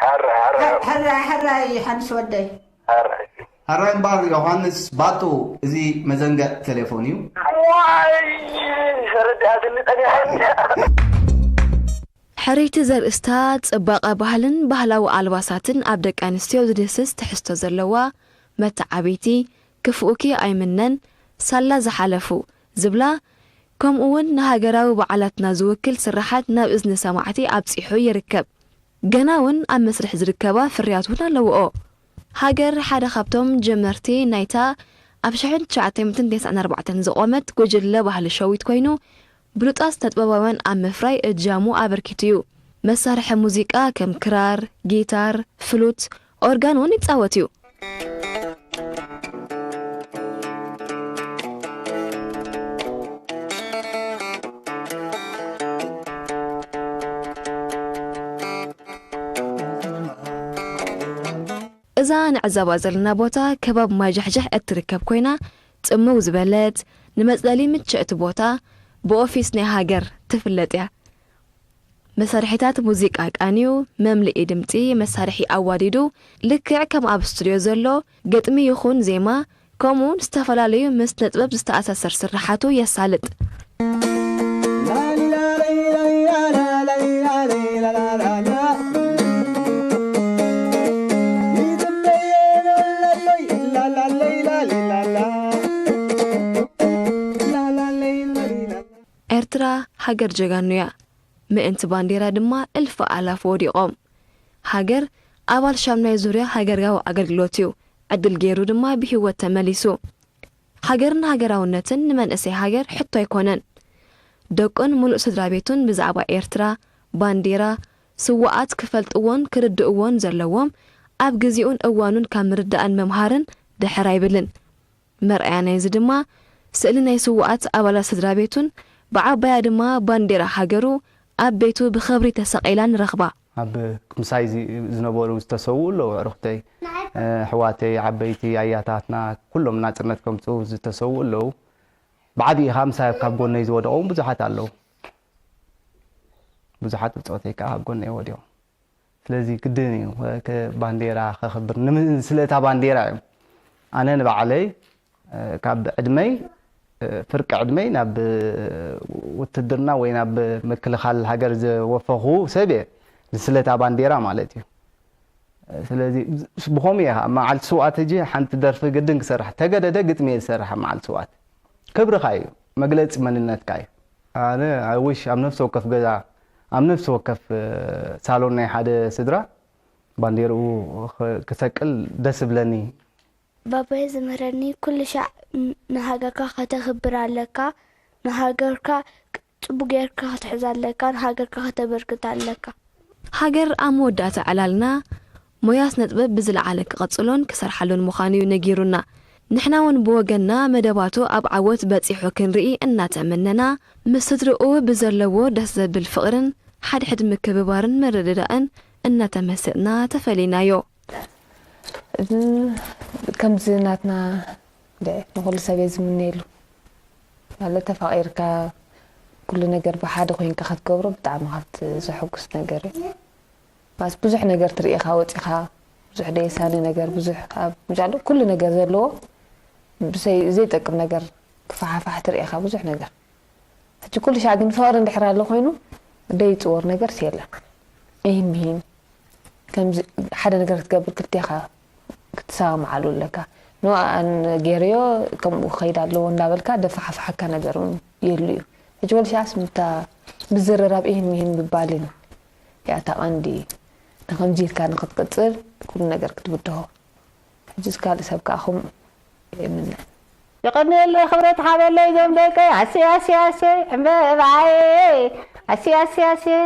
ሓረ ሓረ ሕራይ ሕራይ ሓንስ ወደይ። ሓረ። ሕራይ እምበኣር ዮሃንስ ባጡ፣ እዚ መዘንግዕ ቴሌፎን እዩ። ዋይ ተረዲኣትኒ ጸኒሓ እንድያ። ሕርይቲ ዘርእስታ ጽባቐ ባህልን ባህላዊ ኣልባሳትን ኣብ ደቂ ኣንስትዮ ዝድህስስ ትሕዝቶ ዘለዋ መተዓብይቲ፣ ክፍኡኪ ኣይምነን፣ ሳላ ዝሓለፉ ዝብላ፣ ከምኡ'ውን ንሃገራዊ በዓላትና ዝውክል ስርሓት ናብ እዝኒ ሰማዕቲ ኣብጺሑ ይርከብ። ገና እውን ኣብ መስርሕ ዝርከባ ፍርያት እውን ኣለውኦ። ሃገር ሓደ ካብቶም ጀመርቲ ናይታ ኣብ ሽሕን ትሽዓተ ሚእትን ተስዓን ኣርባዕተን ዝቖመት ጉጅለ ባህሊ ሸዊት ኮይኑ፣ ብሉጻት ስነጥበባውያን ኣብ ምፍራይ እጃሙ ኣበርኪቱ እዩ። መሳርሒ ሙዚቃ ከም ክራር፣ ጊታር፣ ፍሉት፣ ኦርጋን እውን ይጻወት እዩ። እዛ ንዕዘባ ዘለና ቦታ ከባቢ ማይ ጃሕጃሕ እትርከብ ኮይና፣ ጽምው ዝበለት፣ ንመጽለሊ ምችእቲ ቦታ፣ ብኦፊስ ናይ ሃገር ትፍለጥ እያ። መሳርሒታት ሙዚቃ ቃንዩ፣ መምልኢ ድምጺ መሳርሒ ኣዋዲዱ፣ ልክዕ ከም ኣብ ስቱድዮ ዘሎ፣ ግጥሚ ይኹን ዜማ፣ ከምኡውን ዝተፈላለዩ ምስ ስነጥበብ ዝተኣሳሰር ስርሓቱ የሳልጥ። ኤርትራ ሃገር ጀጋኑ እያ። ምእንቲ ባንዴራ ድማ እልፊ ኣላፍ ወዲቖም። ሃገር ኣባል ሻምናይ ዙርያ ሃገራዊ ኣገልግሎት እዩ። ዕድል ገይሩ ድማ ብህይወት ተመሊሱ። ሃገርን ሃገራውነትን ንመንእሰይ ሃገር ሕቶ ኣይኮነን። ደቁን ምሉእ ስድራ ቤቱን ብዛዕባ ኤርትራ፣ ባንዴራ፣ ስውኣት ክፈልጥዎን ክርድእዎን ዘለዎም ኣብ ግዜኡን እዋኑን ካብ ምርዳእን ምምሃርን ድሕር ኣይብልን። መርኣያ ናይዚ ድማ ስእሊ ናይ ስውኣት ኣባላት ስድራ ቤቱን ብዓባያ ድማ ባንዴራ ሃገሩ ኣብ ቤቱ ብኽብሪ ተሰቒላ ንረኽባ። ኣብ ምሳይ ዚ- ዝነበሩ ዝተሰውኡ ኣለዉ፣ ኣዕሩኽተይ፣ ኣሕዋተይ፣ ዓበይቲ ኣያታትና፣ ኩሎም ናጽነት ከምጽኡ ዝተሰውኡ ኣለዉ። ብዓቢኡ ኸኣ ምሳይ ካብ ጎነይ ዝወደቑ እውን ብዙሓት ኣለዉ። ብዙሓት ብጾተይ ከኣ ካብ ጎነይ ወዲቖም። ስለዚ ግድን እዩ፣ ከ- ባንዴራ ከኽብር፣ ንም- ስለ እታ ባንዴራ እዮም። ኣነ ንባዕለይ፣ እ፣ ካብ ዕድመይ፣ እ፣ ፍርቂ ዕድመይ ናብ፣ እ፣ ውትድርና ወይ ናብ ምክልኻል ሃገር ዘወፈኹ ሰብ እየ። ስለ እታ ባንዴራ ማለት እዩ። እ፣ ስለዚ ብኸምኡ እየ ኸዓ፣ መዓልቲ ስውኣት ሕጂ ሓንቲ ደርፊ ግድን ክሰርሕ፣ ተገደደ ግጥሚ እየ ዝሰርሕ ኣብ መዓልቲ ስውኣት። ክብርኻ እዩ፣ መግለጺ መንነትካ እዩ። ኣነ I wish ኣብ ነፍሲ ወከፍ ገዛ፣ ኣብ ነፍሲ ወከፍ፣ እ፣ ሳሎን ናይ ሓደ ስድራ ባንዴርኡ ኽ- ክሰቅል ደስ እብለኒ። ባባይ ዝምህረኒ፣ ኩሉ ሻዕ ን- ንሃገርካ ከተኽብር ኣለካ፣ ንሃገርካ ክ- ጽቡቅ ጌርካ ክትሕዛ ኣለካ፣ ንሃገርካ ከተበርክታ ኣለካ። ሃገር ኣብ መወዳእታ ዕላልና ሞያ ስነጥበብ ብዝለዓለ ክቐጽሎን ክሰርሓሉን ምዃኑ እዩ ነጊሩና። ንሕና እውን ብወገንና መደባቱ ኣብ ዓወት በጺሑ ክንርኢ እናተመነና፣ ምስ ስድርኡ ብዘለዎ ደስ ዘብል ፍቕርን ሓድሕድ ምክብባርን ምርድዳእን እናተመሰጥና ተፈሊናዮ። ከምዚ ናትና ንኹሉ ሰብ እየ ዝምነየሉ። ማለት ተፋቒርካ ኩሉ ነገር ብሓደ ኮይንካ ክትገብሮ ብጣዕሚ ካብቲ ዘሐጉስ ነገር እዩ። ማለት ብዙሕ ነገር ትርኢ ኢኻ ወፂኻ፣ ብዙሕ ደየሳኒ ነገር፣ ብዙሕ ኣብ ምጃሉ ኩሉ ነገር ዘለዎ ብሰይ ዘይጠቅም ነገር ክፈሓፋሕ ትርኢ ኢኻ ብዙሕ ነገር። ሕጂ ኩሉ ሻዕ ግን ፍቕሪ እንድሕር ኣሎ ኮይኑ ደይፅወር ነገርስ የለን። ይህን ምሂን ከምዚ ሓደ ነገር ክትገብር ክልቴኻ ክትሰማምዓሉ ኣለካ። ኖ ኣን ገይረዮ ከምኡ ክኸይድ ኣለዎ እንዳበልካ ደፋሓፍሓካ ነገር እውን የሉ እዩ። ሕጂ ወልሻስ ምታ ምዝርራብ ይህን ምሂን ምባልን እያ እታ ቀንዲ ንኸምዚ ኢልካ ንክትቅፅል ኩሉ ነገር ክትብድሆ። ሕጂስ ካልእ ሰብ ከዓ ከምኡ የምነ። የቐንየለይ ክብረት ሓበለይ ዞም ደቀይ ኣሰይ ኣሰይ ኣሰይ ዕምበባየ ኣሰይ ኣሰይ ኣሰይ